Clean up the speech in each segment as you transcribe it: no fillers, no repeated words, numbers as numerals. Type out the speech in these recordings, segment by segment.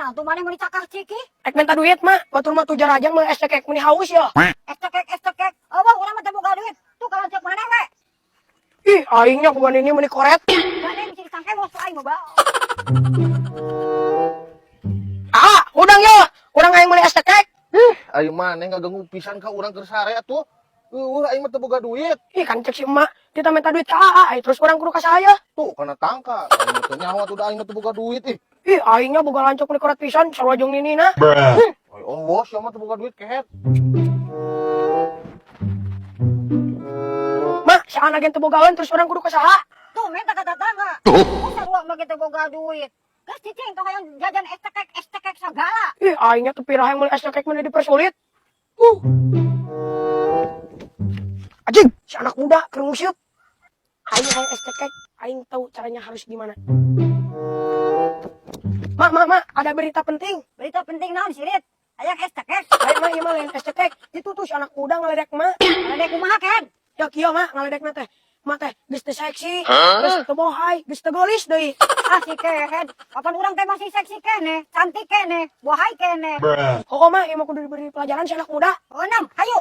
Nah, tuh maneh meuli cakah ciki? Ek minta duit mah, batur mah tuh jarajang meuli es cekek meuni haus ya. Es cekek, es cekek. Oh, urang mah teu boga duit. Tuh kalau cek maneh we. Ih, aingnya bukan ini meuni koret. Maneh bisa disangke bos aing mah bae. Ah, udang ya. Urang aing meuli es cekek. Ih, aing maneh ngaganggu pisan ka urang keur sare atuh. Eueuh aing mah teu boga duit. Ih, kan cek si emak, kita minta duit ka AA, terus urang kudu ka saya. Tuh kana tangka. Aing mah teu nyaho atuh da aing mah teu boga duit ih. Ih, aingnya boga lancok meuni koret pisan, sarua jeung ninina. Ay, oh, sia mah teu boga duit kehet. Mak, si anak yang teu bogaeun terus urang kudu ka saha? Tuh minta ka tetangga. Oh, sarua mah teu boga duit. Geus cicing tong hayang jajan es cekek sagala. Ih, aingnya teu pirah yang meuli es cekek meuni dipersulit. Anjing, si anak muda keur nguseup. Aing hayang es cekek, aing tahu caranya harus gimana. Mak, mak, mak, ada berita penting. Berita penting naon sirit? Hayang es cekek. Lain mah, ieu mah lain es cekek. Itu tuh si anak muda ngaledek mak. Ngaledek kumaha kehed? Ya kieu mak, ngaledekna teh. Mak teh geus teu seksi, geus teu bohai, geus teu geulis deui. Ah si kehed, kapan urang teh masih seksi keneh, cantik keneh, bohai keneh. Oh, mak, ieu mah kudu diberi pelajaran si anak muda. Oh, enam, hayu.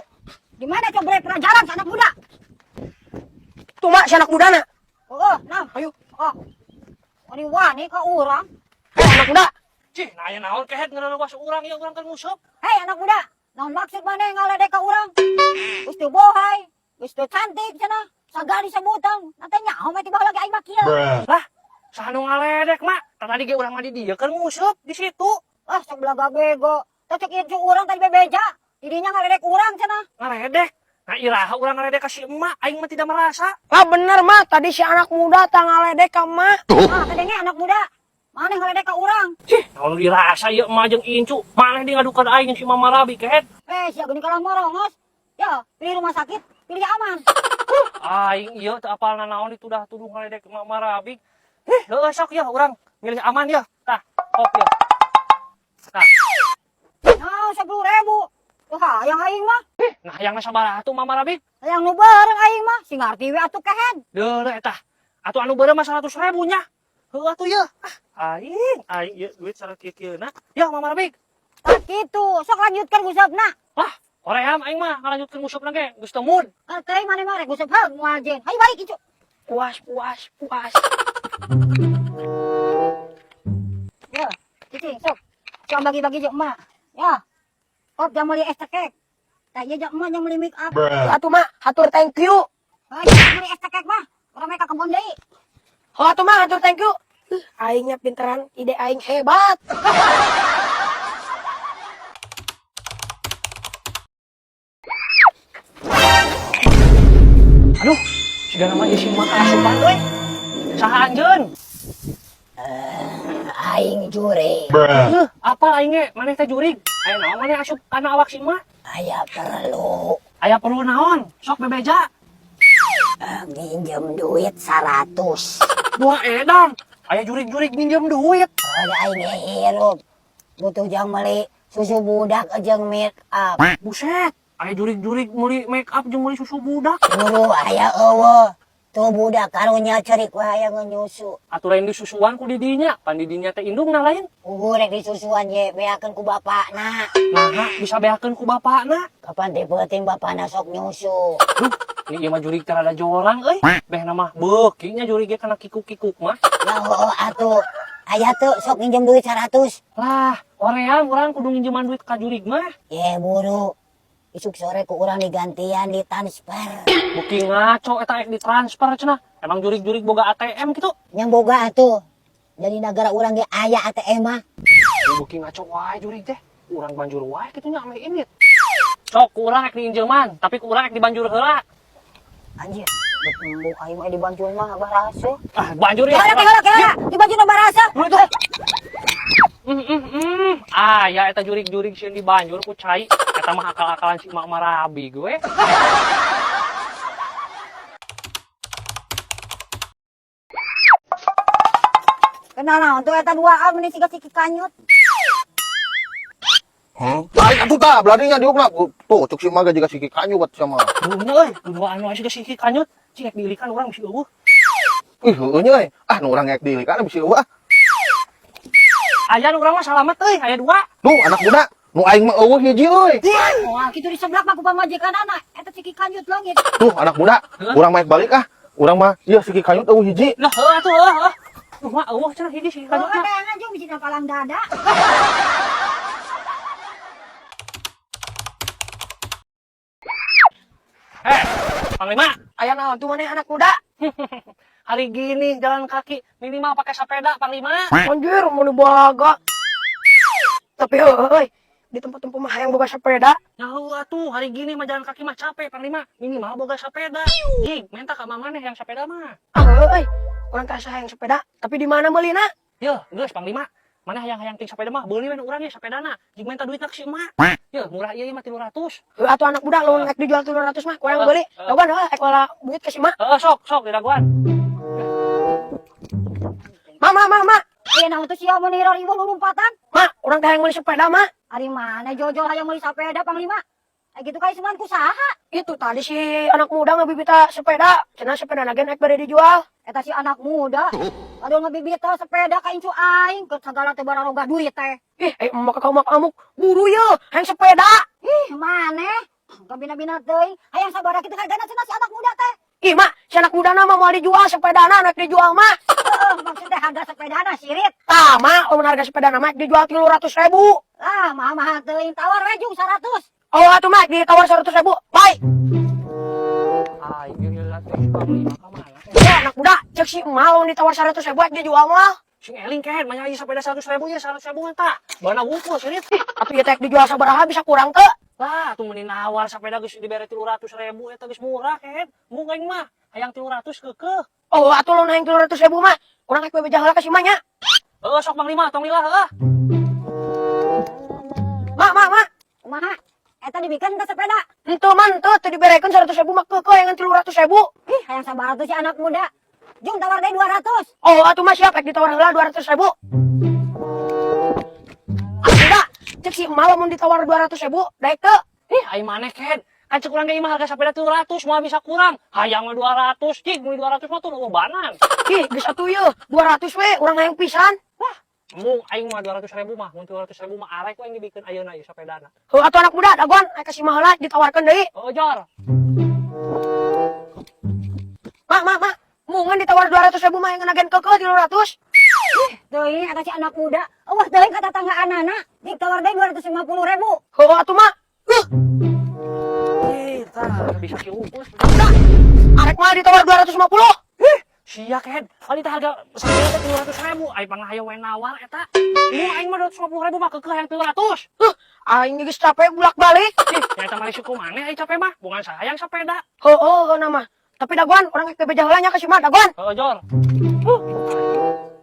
Di mana coba beri pelajaran si anak muda? Tuh mak, si anak muda na. Oh, enam. Ayo. Oh. Wani wani ka urang. Eh, anak muda. Cih, nah aya naon kehed ngeureun urang ieu urang keur nguseup. Hei anak muda, naon maksud maneh ngaledek ka urang? Geus teu bohai, geus teu cantik cenah. Sagala disebutan, nanti nyaho mah tiba lagi aing mah kieu. Lah, saha nu ngaledek, Mak? Tadi ge urang mah di dieu keur nguseup di situ. Ah, sok belaga bego. Teh cek ieu urang tadi bebeja. Didinya ngaledek urang cenah. Ngaledek. Nah, iraha urang ngaledek ka si emak, aing mah tidak merasa. Lah bener mak, tadi si anak muda tah ngaledek ka emak. Ah, kadenge anak muda. Maneh ngaledek ka urang. Cih, naon dirasa ieu emak jeung incu. Maneh di ngadukan aing jeung si Mama Rabi kehed. Eh, sia geuning kalah morongos. Ya, pilih rumah sakit, pilih aman. Aing ieu teu apal nanaon ditudah tuduh ngaledek Mama Rabi. Heuh sok ya urang milih aman ya. Tah, kop ya. Tah. Nah, 10.000. Wah, hayang aing mah. Nah, hayangna sabaraha tuh Mama Rabi? Hayang nu bareng aing mah, sing ngarti we atuh kehed. Deuleu eta. Atuh anu beureum mah 100.000 nya. Heuh atuh ieu. Ah, aing, aing ieu duit sakieu-kieuna. Ya Mama Rabi. Tah kitu, sok lanjutkan nguseup-na. Wah, hoream aing mah ngalanjutkeun nguseup ge geus teu mood. Teuing maneh mah rek nguseup heug moal jen. Hayu balik incu. Puas, puas, puas. Ya, cicing sok. Sok bagi-bagi jeung emak. Ya. Kop jang meuli es cekek. Tah ieu jeung emak yang meuli make up. Atuh mak, hatur thank you. Hayu meuli es cekek mah. Urang mah ka kebon deui. Oh, atuh mak, hatur thank you. Aingnya pinteran, ide aing hebat. Aduh, siga nama ieu si emak asupan euy. Saha anjeun? Aing jurig. Heuh, apa aing ge maneh teh jurig? Aya naon maneh asup kana awak si emak? Aya perlu. Aya perlu naon? Sok bebeja. Minjem duit 100. Wah edan, aya jurig-jurig minjem duit. Ada aing hirup. Butuh jang meuli susu budak jeung make up. Buset, aya jurig-jurig meuli make up jeung meuli susu budak. Buru aya eueuh. Tuh budak karunya cerik we hayang nyusu. Atuh lain disusuan ku didinya, pan didinya teh indungna lain. Ugu rek disusuan ye beakeun ku bapakna. Nah, bisa beakeun ku bapakna. Kapan teh peuting bapakna sok nyusu. Duh, ini ieu mah jurig teh rada jorang euy. Beh mah beuki nya jurig ge kana kikuk-kikuk mah. Ya heueuh atuh. Aya teu sok nginjem duit 100. Lah, hoream urang kudu nginjeman duit ka jurig mah. Ye buru. Isuk sore ku urang digantian ditransfer. Beuki ngaco eta ek ditransfer cenah. Emang jurig-jurig boga ATM gitu? Nya boga atuh. Jadi negara urang ge aya ATM mah. Beuki ngaco wae jurig teh. Urang banjur wae kitu nya ameh indit. Sok ku urang ek diinjeman, tapi ku urang ek dibanjur heula. Anjir, embung aing mah dibanjur mah barasa. Ah, banjur ya. Heula heula heula, dibanjur mah barasa. Lu itu. Ah, ya eta jurig-jurig sieun dibanjur ku cai. Eta mah akal-akalan si Mak Marabi gue. Kenal naon tuh eta dua meni siga siki kanyut. Huh? Aing atuh tah beladinya diukna. Tuh cuk si emak ge jiga siki kanyut sama. Duhnya euy, duaan wae siga siki kanyut. Cing ek diilikan urang bisi eueuh. Ih, heueuh nya euy. Ah, nu urang ek diilikan bisi eueuh ah. Aya nu urang mah salamet euy, aya dua. Duh, anak muda, nu aing mah euweuh hiji euy. Wah, kitu di sebelah mah ku pamajikanana. Eta si Kanyut leungit. Tuh, anak muda, urang mah balik ah. Urang mah ieu si Kanyut euweuh hiji. Lah heuh atuh heuh heuh. Duh mah euweuh cenah hiji si Oh, Kanyutna. dayangan jeung bisi palang dada. Heh, Panglima. Aya naon tuh maneh anak muda? Hari gini jalan kaki minimal pakai sepeda, Panglima. Anjir, mau dibaga. Tapi heuh, di tempat-tempat mah hayang boga sepeda. Nyaho atuh hari gini mah jalan kaki mah capek, Panglima. Minimal boga sepeda. Jig, minta ka maneh yang sepeda mah. Ah, heuh, urang teh asa hayang sepeda, tapi di mana meulina? Yeuh, geus Panglima. Maneh hayang-hayang ting sepeda mah beuli we nu urang ye sepedana. Jig minta duitna ke si emak. Yeuh, murah ieu mah 300. Heuh atuh anak muda lamun rek dijual 300 mah kurang beli. Dagoan heuh ek wala duit ke si emak. Heeh, sok sok didagoan. Ma, ma, ma, ma. Aya naon tuh sia mun riweuh lompatan. Ma, urang teh hayang meuli sepeda, ma. Ari mana jojo hayang meuli sepeda Panglima? Eh gitu ka isuman ku saha? Itu tadi si anak muda ngabibita sepeda, cenah sepeda ge rek bade dijual. Eta si anak muda. Aduh ngabibita sepeda ka incu aing keur sagala teh bararoga duit teh. Ih, eh emak ka mak amuk, buru ye, hayang sepeda. Ih, maneh? Kabina-bina teuing. Hayang sabaraha kitu hargana cenah si anak muda teh. Ih, mak, si anak muda mah moal dijual sepedana, rek dijual mah. Heeh, maksudnya harga sepedana sirit. Tah, mak, lamun harga sepedana mah dijual 300.000. Lah, mahal-mahal teuing tawar we jung 100. Oh, atuh mak, ditawar 100.000. Bye. Aing gila teh si Panglima ka mana teh? Ya, anak muda, cek si emak lamun ditawar 100.000 rek dijual mah. Sing eling kehed, banyak aja sepeda 100.000 ya 100.000 tah. Mana wungkul sirit. Atuh ieu teh dijual sabaraha bisa kurang teu? Lah, atuh mending nawar sepeda geus dibere 300.000 eta geus murah kehed. Mung aing mah hayang 300 keukeuh. Oh, atuh lamun hayang 300.000 mah, urang rek bebeja heula ka si emak nya. Heeh, sok Panglima tong lila heuh. Mak, mak, mak. Kumaha? Eta dibikeun teh sepeda. Henteu man, henteu teu diberekeun 100.000 mah keukeuh hayang 300.000. Ih, hayang sabaraha tuh si anak muda. Jung tawar deui 200. Oh, atuh mah siap rek ditawar heula 200.000. Anak muda, cek si emak lamun ditawar 200.000, daek teu? Ih, aing maneh kehed. Kan cek urang ge mah harga sepeda 300 moal bisa kurang. Hayang mah 200, cik meuli 200 mah tuh ubanan. Ih, geus atuh yeuh, 200 we, urang hayang pisan. Wah, mung aing mah 200.000 mah, mun 300.000 mah arek we aing dibikeun ayeuna ieu sepedana. Heuh atuh anak muda, dagoan rek ka si emak heula ditawarkeun deui. Oh, jor. Mak, mak, mak, mungan ditawar 200.000 mah yang nagen keukeuh 300. Ih, teuing eta si anak muda. Euweuh teuing ka tetanggaanana. Ditawar deui 250.000. Heuh atuh mak. Huh, Ih, tah bisa ki wungkul. udah. Arek mah ditawar 250. Ih, sia kehed. Kali teh harga sepeda teh 300.000, aing panghayo we nawar eta. Mung aing mah 250.000 mah keukeuh hayang 300. Huh, aing geus capek bolak-balik. Ih, nya eta mah risiko maneh aing capek mah, bukan sayang sepeda. Heuh, heuh nama. Tapi dagoan urang rek bebeja heula nya ka si emak, dagoan. Heeh, jor.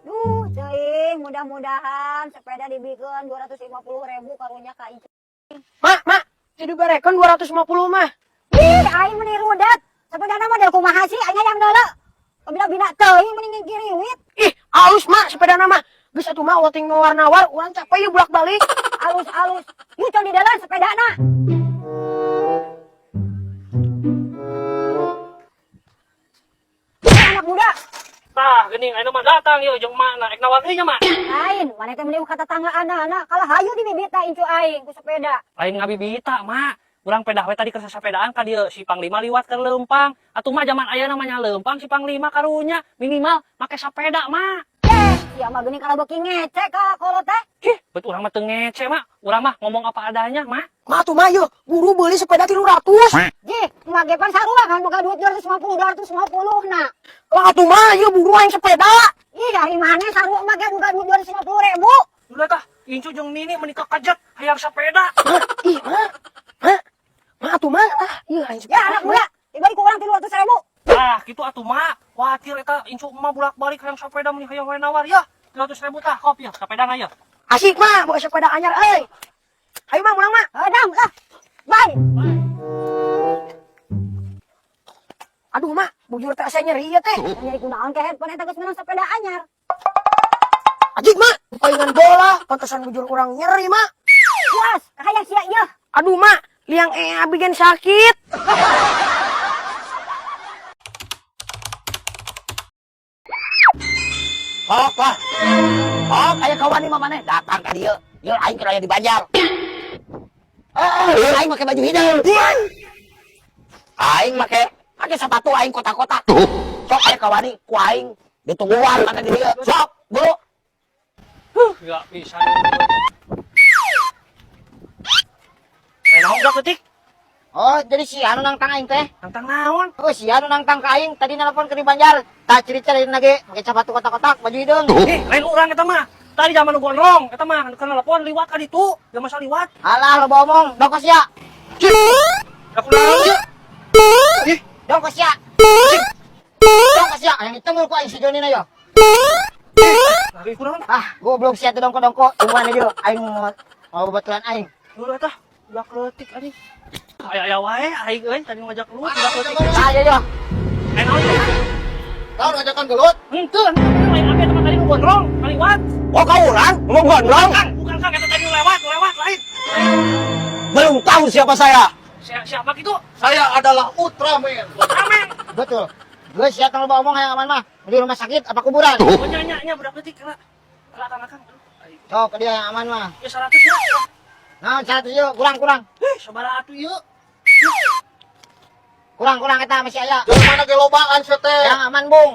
Duh, teuing mudah-mudahan sepeda dibikeun 250.000 karunya ka incu. Mak, mak, teu diberekeun 250 mah. Ih, aing meuni rudet. Sepedana model kumaha sih aing hayang deuleu. Kabina-bina teuing mending ngiriwit. Ih, alus mak sepedana mah. Geus atuh mah ulah ting nawar-nawar, urang capek ieu bolak-balik. Alus-alus. Yuk di dalam sepedana. Eh, anak muda. Tah, geuning ayeuna mah datang yeuh jeung emak na, ek nawar deui nya mak. Lain, maneh teh mending ka tetanggaan kalah hayu dibibita incu aing ku sepeda. Lain ngabibita, mak. Urang pedah we tadi keur sasapedaan ka dieu si Panglima liwat keur leumpang. Atuh mah zaman ayeuna mah nya leumpang si Panglima karunya minimal make sapeda, mak. Eh, sia mah geuning kalah beuki ngece ka kolot teh. Ih, bet urang mah teu ngece, mak. Urang mah ngomong apa adanya, mak. Mak atuh mah yeuh, buru beli sepeda 300. Jih, mah ge pan sarua kan boga duit 250 250 na. Lah atuh mah ieu buru hayang sepeda. Ih, dari mana sarua mah ge boga duit 250.000. Udah tah, incu jeung nini menikah kajet hayang sepeda. Mak, ih mak. Mak. Mak atuh mah ah, ieu hayang sepeda. Ya anak muda, dibeli ku urang 300.000. Tah, kitu atuh mak. Khawatir eta incu emak bolak-balik hayang sepeda meuni hayang we nawar ya. 300.000 tah kop ya, sepedana ya. Asik mah, boga sepeda anyar euy. Hayu mah mulang mah. Hadam lah. Bye. Aduh mak, bujur teh asa nyeri ieu teh. Nyeri kunaon kehed pan eta geus menang sepeda anyar. Ajik mak, palingan bola, pantesan bujur urang nyeri mak. Puas, kahayang sia ieu. Aduh mak, liang abi gen sakit. Hok lah. Hok, aya Kawani mah maneh datang ka dieu. Ieu aing keur aya di Banjar. Eh, aing make baju hideung. Aing make make sepatu aing kotak-kotak. Sok aya kawani ku aing ditungguan mana di dieu. Sok, buru. Gak bisa. Eh, naon budak leutik? Oh, jadi si anu nangtang aing teh. Nangtang naon? Oh, si anu nangtang ka aing tadi nelpon ke di Banjar. Tak ciri-ciri lagi make sepatu kotak-kotak, baju hideung. Eh, lain urang eta mah. Tadi zaman nu gondrong, eta mah kana telepon liwat ka ditu, zaman masa liwat. Alah, lo omong, dongkos ya. Da kunaon ieu? Dongkos ya. Dongkos ya, yang ditunggu ku aing si Joni na yo. Lagi kunaon? Ah, goblok sia teh dongko-dongko, tungguan aja aing mau bebaturan aing. Dulu eta budak leutik anjing. Aya-aya wae aing euy tadi ngajak lu budak leutik. Ah, yo yo. Eh, naon ieu? Naon ngajakan gelut? Henteu, henteu lain abi eta mah tadi nu gondrong, kaliwat. Oh, kau orang ngomong gondrong? Kang, bukan Kang, eta tadi nu lewat, nu lewat lain. Belum tahu siapa saya. Siapa gitu? Saya adalah Ultraman. Ultraman. Betul. Gue siap kalau omong hayang aman mah. Di rumah sakit apa kuburan? Oh, nya nya nya budak leutik kela. Kela Kang Kang. Aduh, aing. Sok ke dia yang aman mah. Ya 100 ya. Nah, 100 yuk, kurang kurang. Eh, sabaraha atuh ieu? Kurang kurang eta masih aya. Jeung mana ge lobaan sia teh. Yang aman, Bung.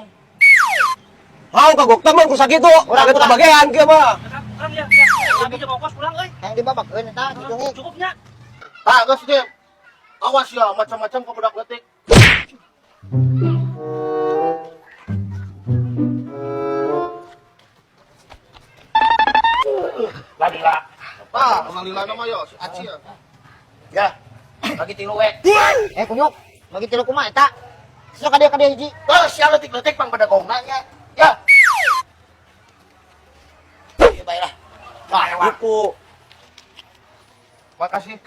Hau kagok temen ku sakitu. Urang, Urang urang. kebagian kieu mah. Kang, Kang ya, ya. Abi jeung ongkos pulang euy. Yang dibabakeun eta dijungi. Cukupnya. Tah, geus ge. Awas ya macam-macam ke budak leutik. Ladila. Tah, ngalilana mah yo si Aci ya. Ya. Bagi tilu we. Eh, kunyuk. Bagi tilu kumaha eta? Sok ka dia hiji. Oh, sia leutik-leutik pang bedegongna nya. Ya. Ya baiklah. Nah, buku. Makasih.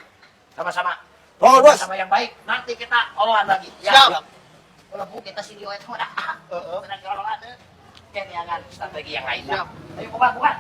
Sama-sama. Oh, bos. Sama yang baik. Nanti kita olahan lagi. Ya. Siap. Kalau bu kita sini we udah. Heeh. Tenang olahan. Oke, jangan strategi yang lain. Siap. Ayo kumaha kumaha.